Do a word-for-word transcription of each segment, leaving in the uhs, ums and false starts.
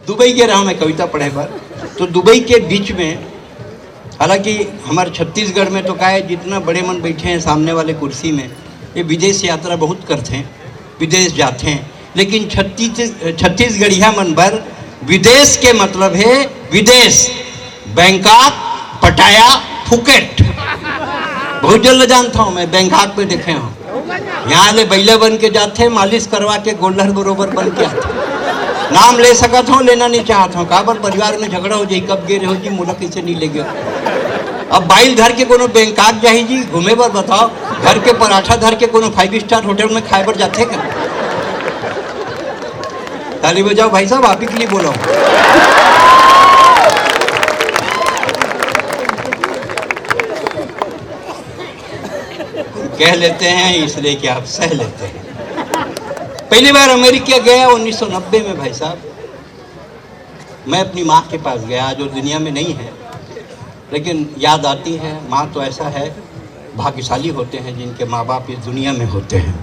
Dubai गे रहा मैं कविता पढ़े बर, तो दुबई के बीच में, हालांकि हमारे छत्तीसगढ़ में तो का है, जितना बड़े मन बैठे हैं सामने वाले कुर्सी में, ये विदेश यात्रा बहुत करते हैं, विदेश जाते हैं, लेकिन छत्तीस छत्तीसगढ़िया मन बर विदेश के मतलब है विदेश, बैंकॉक, पटाया, फुकेट। बहुत जल्द जानता हूँ मैं, बैंकॉक में देखे हूँ। यहाँ ले बैला बन के जाते, मालिश करवा के गोल्डर बरोबर बन के आते। नाम ले सकत हूँ, लेना नहीं चाहत हूँ, काबर परिवार में झगड़ा हो जाई, कब गे रहे हो जी, मोला कैसे नहीं ले गए। अब बाइल धर के कोनो बैंकॉक जाही जी घूमे बर, बताओ, घर के पराठा धर के कोनो फाइव स्टार होटल में खाए बर जाते का? ताली बजाओ भाई साहब, आप ही के लिए बोला हूँ। कह लेते हैं इसलिए कि आप सह लेते हैं। पहली बार अमेरिका गया उन्नीस सौ नब्बे में भाई साहब, मैं अपनी माँ के पास गया, जो दुनिया में नहीं है, लेकिन याद आती है। माँ तो ऐसा है, भाग्यशाली होते हैं जिनके माँ बाप इस दुनिया में होते हैं।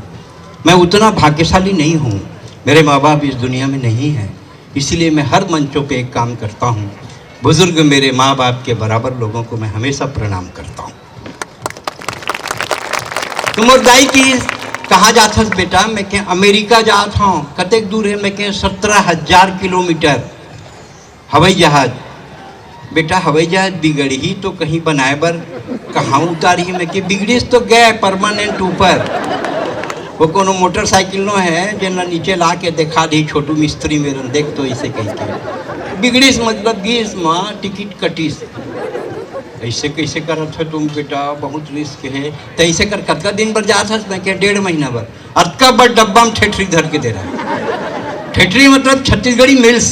मैं उतना भाग्यशाली नहीं हूँ, मेरे माँ बाप इस दुनिया में नहीं है, इसीलिए मैं हर मंचों पे एक काम करता हूँ, बुजुर्ग मेरे माँ बाप के बराबर लोगों को मैं हमेशा प्रणाम करता हूँ। तो मोर दाई की, "कहाँ जात हस बेटा?" मैं के, "अमेरिका जात हूँ।" "कतेक दूर है?" मैं के, "सत्रह हजार किलोमीटर हवाई जहाज।" "बेटा, हवाई जहाज बिगड़ही तो कहीं बनाए बर कहाँ उतारही?" मैं के, "बिगड़िस तो गए परमानेंट ऊपर, वो कोनो मोटरसाइकिल नो है जेन ला नीचे ला के देखा दी, छोटू मिस्त्री मेरन देख तो इसे कही के बिगड़िस, मतलब गिस माँ टिकट कटिस।" "ऐसे कैसे करत है तुम बेटा, बहुत रिस्क है।" "तो ऐसे कर कतका दिन बर जात हस?" मैं के, "डेढ़ महीना बर।" अतका बड़ डब्बा में ठेठरी धर के दे रहा है। ठेठरी मतलब छत्तीसगढ़ी मिल्स।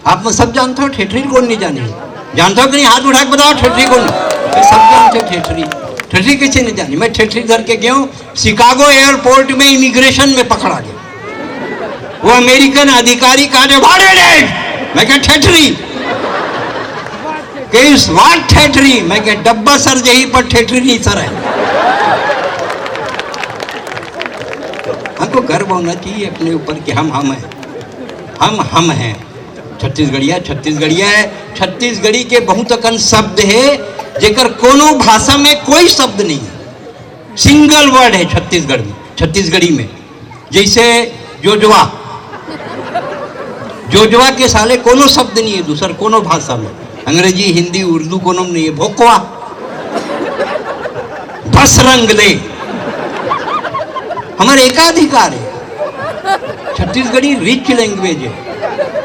आप में सब जानते हो, ठेठरी कौन नहीं जाने? जानते हो कि नहीं? हाथ उठा के बताओ, ठेठरी कौन? ये सब जानते हो ठेठरी। ठेठरी कैसे नहीं जानी? मैं ठेठरी धर के गया हूँ शिकागो एयरपोर्ट में, इमिग्रेशन में पकड़ा गया। वो अमेरिकन अधिकारी कहा, "What is it?" मैं क्या, "ठेठरी।" कहिस, "What ठेठरी?" मैं क्या, "डब्बा सर जही पर ठेठरी नहीं सर है।" हमको गर्व होना चाहिए अपने ऊपर कि हम हम हैं, हम हम हैं। छत्तीसगढ़िया छत्तीसगढ़िया है। छत्तीसगढ़ी के बहुत अकन शब्द है जेकर कोनो भाषा में कोई शब्द नहीं है, सिंगल वर्ड है छत्तीसगढ़ में, छत्तीसगढ़ी में। जैसे जोजवा, जोजवा के साले कोनो शब्द नहीं है दूसर कोनो भाषा में, अंग्रेजी, हिंदी, उर्दू कोनो में नहीं है। भोकवा, बस रंग दे, हमारे एकाधिकार है। छत्तीसगढ़ी रिच लैंग्वेज है।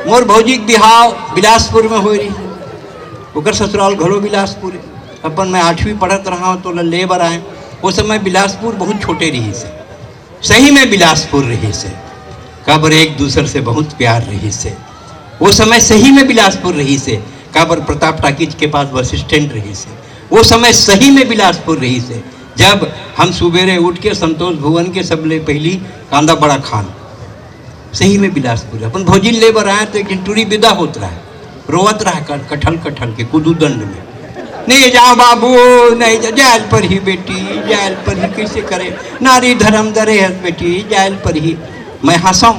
मोर भौजी के बिहाव बिलासपुर में हो रही, ओकर ससुराल घलो बिलासपुर है। अपन मैं आठवीं पढ़त रहा हूँ तो ले बर आए। वो समय बिलासपुर बहुत छोटे रही से, सही में बिलासपुर रही से, काबर एक दूसर से बहुत प्यार रही से। वो समय सही में बिलासपुर रही से, काबर प्रताप टाकीज के पास बस स्टैंड रही से। वो समय सही में बिलासपुर रही से, जब हम सुबेरे उठ के संतोष भुवन के सबले पहली कांदा बड़ा खान, सही में बिलासपुर। अपन भौजी ले बर आए तो एक दिन टूरी विदा होत रहा है, रोवत रहा है कठल कठल के कुदूदंड में, "नहीं जा बाबू, नहीं जा, जायल पर ही बेटी, जायल पर ही, कैसे करे, नारी धर्म दरे है बेटी, जायल पर ही।" मैं हंसाऊं,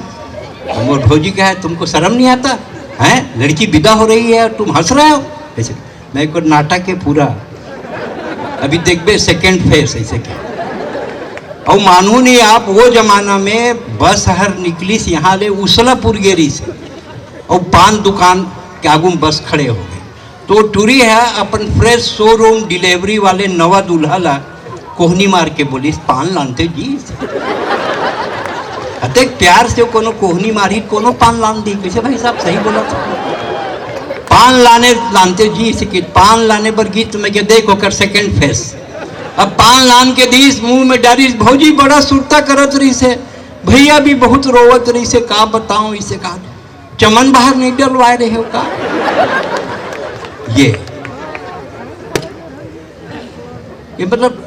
मोर भौजी कहा है, "तुमको शर्म नहीं आता है? लड़की विदा हो रही है और तुम हंस रहे हो?" ऐसे मैं को नाटक है पूरा, अभी देखबे सेकंड फेस ऐसे क्या। और मानू नहीं आप, वो जमाना में बस हर निकलिस यहाँ ले उसलापुर गेरी से, और पान दुकान के आगू में बस खड़े हो गए। तो टूरी है अपन फ्रेश शोरूम डिलीवरी वाले नवा दूल्हा ला कोहनी मार के बोलिस, "पान लानते जी।" अतेक प्यार से कोनो कोहनी मारी, कोनो पान लान दी। कैसे भाई साहब, सही बोला था। पान लाने लानते जी, इसे कि पान लाने बर गीत में के देख ओकर सेकंड फेस। अब पान लान के दीस, मुंह में डारिस, भौजी बड़ा सुरता करत रही से, भैया भी बहुत रोवत रही से, का बताऊं इसे, कहा चमन बाहर नहीं डलवाए रहे हो का? ये, ये मतलब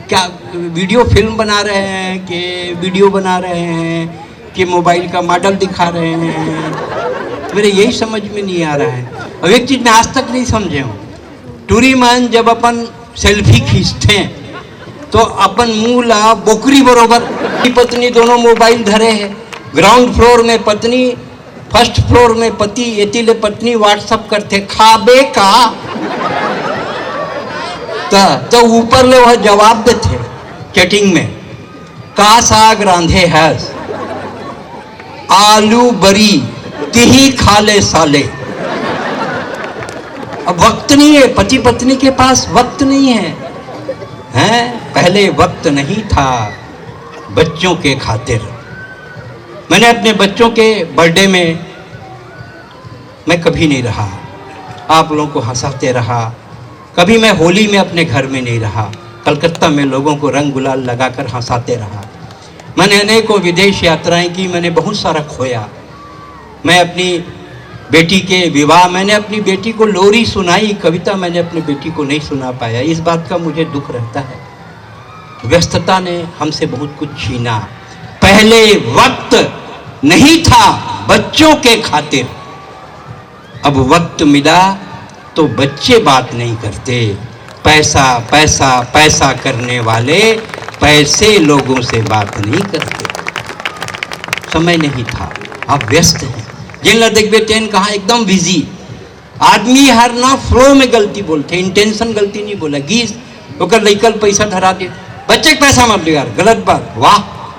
क्या वीडियो फिल्म बना रहे हैं कि वीडियो बना रहे हैं कि मोबाइल का मॉडल दिखा रहे हैं, मेरे यही समझ में नहीं आ रहा है। और एक चीज मैं आज तक नहीं समझे हूँ, टूरी मन जब अपन सेल्फी खींचते हैं तो अपन मुंह ला बोकरी बरोबर, पति पत्नी दोनों मोबाइल धरे हैं, ग्राउंड फ्लोर में पत्नी फर्स्ट फ्लोर में पति, एती ले पत्नी WhatsApp करथे, "खाबे का?" त, त ऊपर ले वह जवाब देथे चैटिंग में, "का साग रांधे हस?" "आलू बरी।" "तिही खा ले साले।" अब वक्त नहीं है, पति पत्नी के पास वक्त नहीं है, हैं? पहले वक्त नहीं था बच्चों के खातिर। मैंने अपने बच्चों के बर्थडे में मैं कभी नहीं रहा, आप लोगों को हंसाते रहा। कभी मैं होली में अपने घर में नहीं रहा, कलकत्ता में लोगों को रंग गुलाल लगाकर हंसाते रहा। मैंने अनेकों विदेश यात्राएं की, मैंने बहुत सारा खोया। मैं अपनी बेटी के विवाह, मैंने अपनी बेटी को लोरी सुनाई, कविता मैंने अपनी बेटी को नहीं सुना पाया। इस बात का मुझे दुख रहता है। व्यस्तता ने हमसे बहुत कुछ छीना। पहले वक्त नहीं था बच्चों के खातिर, अब वक्त मिला तो बच्चे बात नहीं करते। पैसा, पैसा, पैसा करने वाले पैसे लोगों से बात नहीं करते। समय नहीं था, अब व्यस्त हैं। जिन ला देखबे तेन कहा एकदम बिजी। आदमी हर ना फ्लो में गलती बोलथे, इंटेंशन गलती नहीं बोला। गीस ओकर लइका ल पैसा धरा दे, "बच्चे के पैसा मत दे यार, गलत बात।" "वाह,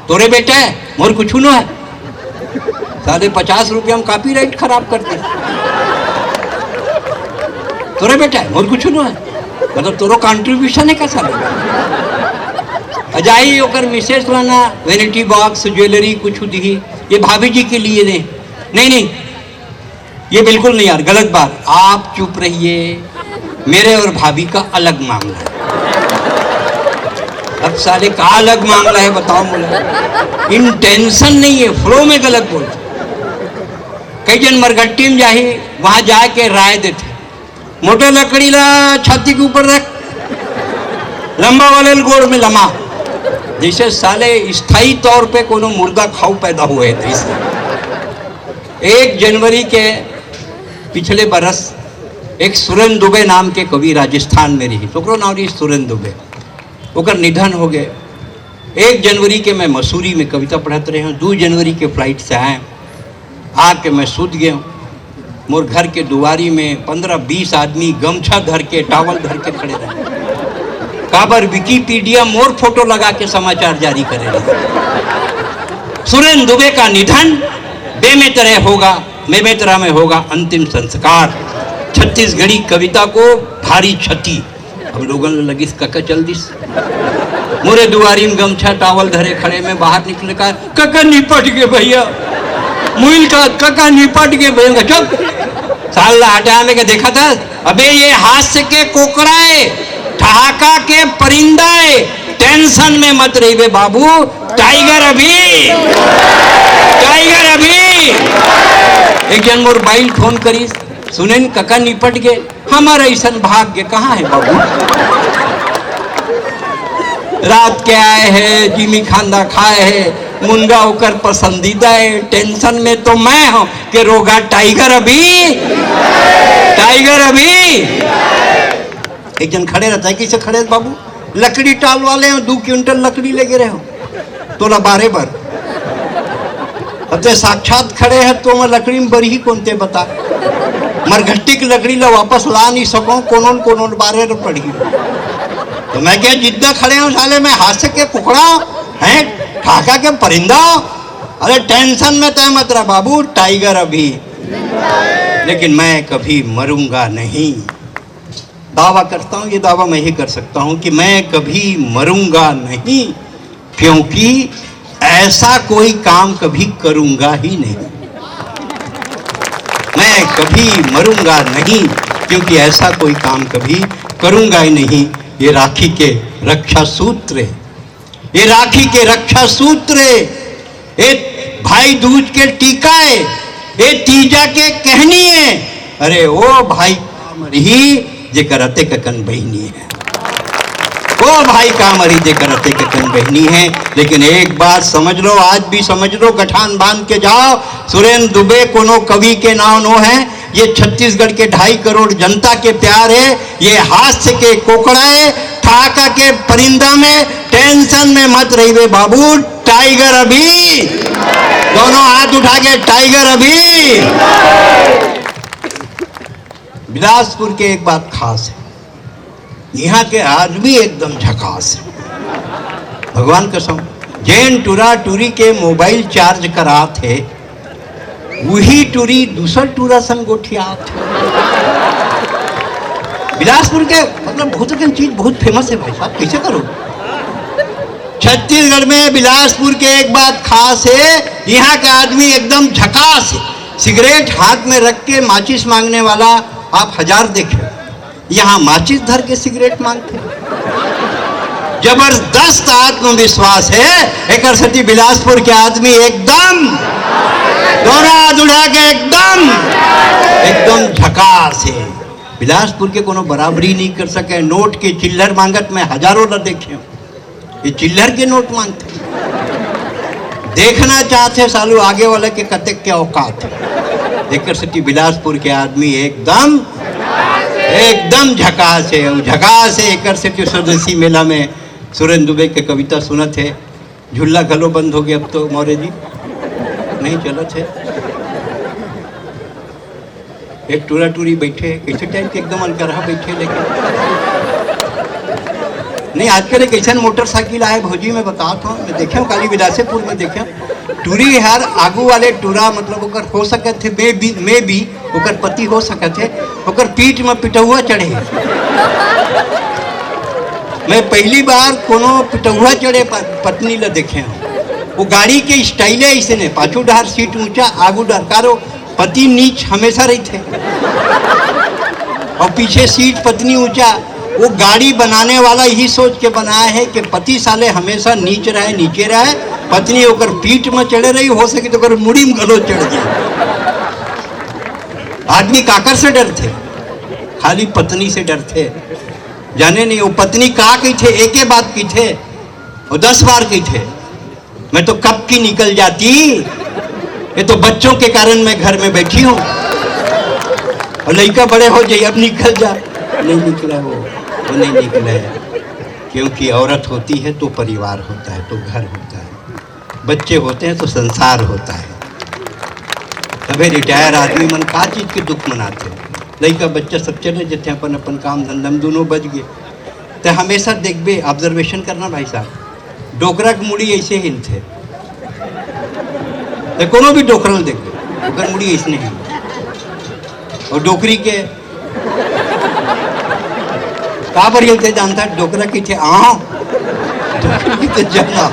तोरे बेटा है, मोर कुछ नो है।" साले पचास रुपया में कॉपीराइट खराब कर दे। "तोरे बेटा है, मोर कुछ नो है।" मतलब तोरो कॉन्ट्रीब्यूशन है का साले? अजाई ओकर मिसेस लाना, वैनिटी बॉक्स, ज्वेलरी कुछ दिही, "ये भाभी जी के लिए दे।" "नहीं, नहीं, ये बिल्कुल नहीं यार, गलत बात।" "आप चुप रहिए, मेरे और भाभी का अलग मामला है।" अब साले का अलग मामला है बताओ मुझे। इंटेंशन नहीं है, फ्लो में गलत बोल। कई जन मरघट्टी में जाही, वहां जाके राय देथे, "मोटे लकड़ी ला छाती के ऊपर रख, लंबा वाले ल गोड़ में लमा।" जैसे साले स्थायी तौर पे कोनो मुर्दा खाऊ पैदा हुए थे इसलिए। एक जनवरी के पिछले बरस एक सुरेन दुबे नाम के कवि राजस्थान में रही, ओकरो नाम रही सुरेन दुबे, ओकर निधन हो गए। एक जनवरी के मैं मसूरी में कविता पढ़त रहे हूँ, दो जनवरी के फ्लाइट से आए, आके मैं सूत गए हूँ। मोर घर के दुआरी में पन्द्रह बीस आदमी गमछा धर के, टॉवल धर के खड़े रहे। काबर विकिपीडिया मोर फोटो लगा के समाचार जारी करे रहे। सुरेन दुबे का निधन, बेमेतरा होगा, बेमेतरा में होगा अंतिम संस्कार। छत्तीसगढ़ी कविता को भारी क्षति। अब लोगन ल लगिस कका चल दिस। मोरे दुआरी में गमछा टॉवल धरे खड़े में बाहर निकले का, "कका निपट गे भैया।" मुइल का, "कका निपट गे भैया।" चुप। साल ला हटा में के देखा था, "अबे ये हास्य के कोकड़ा है, ठहाका के परिंदा है, टेंशन में मत रहिबे बाबू, टाइगर अभी, टाइगर अभी।" एक जन मोर बाई ल फोन करिस, "सुनेन कका निपट गे।" "हमर अइसन भाग्य कहाँ है बाबू?" रात के आए हैं, जिमी खांदा खाए हैं, मुनगा ओकर पसंदीदा है। टेंशन में तो मैं हूँ कि रोगा टाइगर अभी, टाइगर अभी। एक जन खड़े रहता है, "किसे खड़े बाबू?" "लकड़ी टाल वाले हो, दो क्विंटल लकड़ी लेके रहे हो।" तोला बारे बर। अब ते साक्षात खड़े है तो मैं लकड़ी में बरही कौन ते बता। मरघट्टी की लकड़ी ला वापस ला नहीं सको, कोनो न कोनो बारे रो पड़ी। तो मैं क्या जिद्दा खड़े हूँ साले, मैं हास्य के कुकड़ा है, ठाका के परिंदा। अरे टेंशन में तय मत रह बाबू, टाइगर अभी। लेकिन मैं कभी मरूंगा नहीं। दावा करता हूं, ये दावा मैं ही कर सकता हूं कि मैं कभी मरूंगा नहीं, क्योंकि ऐसा कोई काम कभी करूंगा ही नहीं। मैं कभी मरूंगा नहीं, क्योंकि ऐसा कोई काम कभी करूंगा ही नहीं। ये राखी के रक्षा सूत्र है, ये राखी के रक्षा सूत्र है, ये भाई दूज के टीका है, ये तीजा के कहनी है। अरे ओ भाई, काम रही जेकर अतेक कन बहिनी है। ओ भाई, काम रही जेकर अतेक कन बहिनी है। लेकिन एक बात समझ लो, आज भी समझ लो, गठान बांध के जाओ, सुरेंद्र दुबे कोनो कवि के नाव नो है, ये छत्तीसगढ़ के ढाई करोड़ जनता के प्यार है, ये हास्य के कोकड़ा है, ठाका के परिंदा में, टेंशन में मत रहिबे बाबू, टाइगर अभी, दोनों हाथ उठा के टाइगर अभी। बिलासपुर के एक बात खास है, यहाँ के आदमी एकदम झकास है। भगवान कसम, जेन टूरा टूरी के मोबाइल चार्ज करात हे, वही टूरी दूसर टूरा संग गोठियात हे। बिलासपुर के, मतलब, बहुत अकन चीज बहुत फेमस है भाई साहब, कैसे करो? छत्तीसगढ़ में बिलासपुर के एक बात खास है, यहाँ का आदमी एकदम झकास है। सिगरेट हाथ में रख के माचिस मांगने वाला आप हजार देखे, यहाँ माचिस धर के सिगरेट मांगथे। जबरदस्त आत्मविश्वास है, एकर सेती बिलासपुर के आदमी एकदम दोनों हाथ उठा के एकदम, एकदम झकास है। बिलासपुर के कोनो बराबरी नहीं कर सके। नोट के चिल्लर मांगत मैं हजारों ला देखे हूँ, ये चिल्लर के नोट मांगथे। देखना चाहथे सालू आगे वाला के कतेक के औकात है। एकर सेती बिलासपुर के आदमी एकदम, एकदम झकास है, अउ झकास है। एकर सेती स्वदेशी मेला में सुरेंद्र दुबे के कविता सुनत है। झुल्ला घलो बंद हो गया अब तो मौर्य जी, नहीं चलत है। एक टूरा टूरी बैठे, कैसे टाइप के एकदम अलगरहा बैठे लेके। नहीं, आजकल एक ऐसा मोटरसाइकिल आए भौजी, मैं बताता हूँ, मैं देखे हूँ, काली बिलासेपुर में देखे हूँ। टूरी हर आगू वाले टूरा, मतलब ओकर हो सकत है, मे बी, मे बी ओकर पति हो सकत है, ओकर पीठ में पिटौआ चढ़े। मैं पहली बार कोनो पिटौआ चढ़े प-, पत्नी ल देखे हूँ। वो गाड़ी के स्टाइल है ऐसे ने, पाछू डहर सीट ऊंचा, आगू डहर कारो, पति नीच हमेशा रहिथे और पीछे सीट पत्नी ऊंचा। वो गाड़ी बनाने वाला यही सोच के बनाया है कि पति साले हमेशा नीच रहे, नीचे रहे, पत्नी ओकर पीठ में चढ़े रही, हो सके तो ओकर मुड़ी में घलो चढ़ जाए। आदमी काकर से डरथे? खाली पत्नी से डरथे। जाने नहीं वो पत्नी का कहिथे, एके बात कहिथे, वो दस बार कहिथे। मैं तो कब की निकल जाती, ये तो बच्चों के कारण मैं घर में बैठी हूँ। और लड़का बड़े हो जाए, अब निकल जा। नहीं निकला वो, वो नहीं निकला है। क्योंकि औरत होती है तो परिवार होता है, तो घर होता है, बच्चे होते हैं तो संसार होता है। तबे रिटायर आदमी मन का चीज के दुख मनाथे? लड़का बच्चा सब चले जाते हैं अपन अपन काम धंधा में, दोनों बच गए। ते हमेशा देखबे, ऑब्जर्वेशन करना भाई साहब, डोकरा के मुड़ी ऐसे हिलथे। ते कोनो भी डोकरा ल देखबे, ओकर मुड़ी ऐसने हिलथे। और डोकरी के काबर हिलथे जानता? डोकरा कहिथे आँव, डोकरी कहिथे जंघा।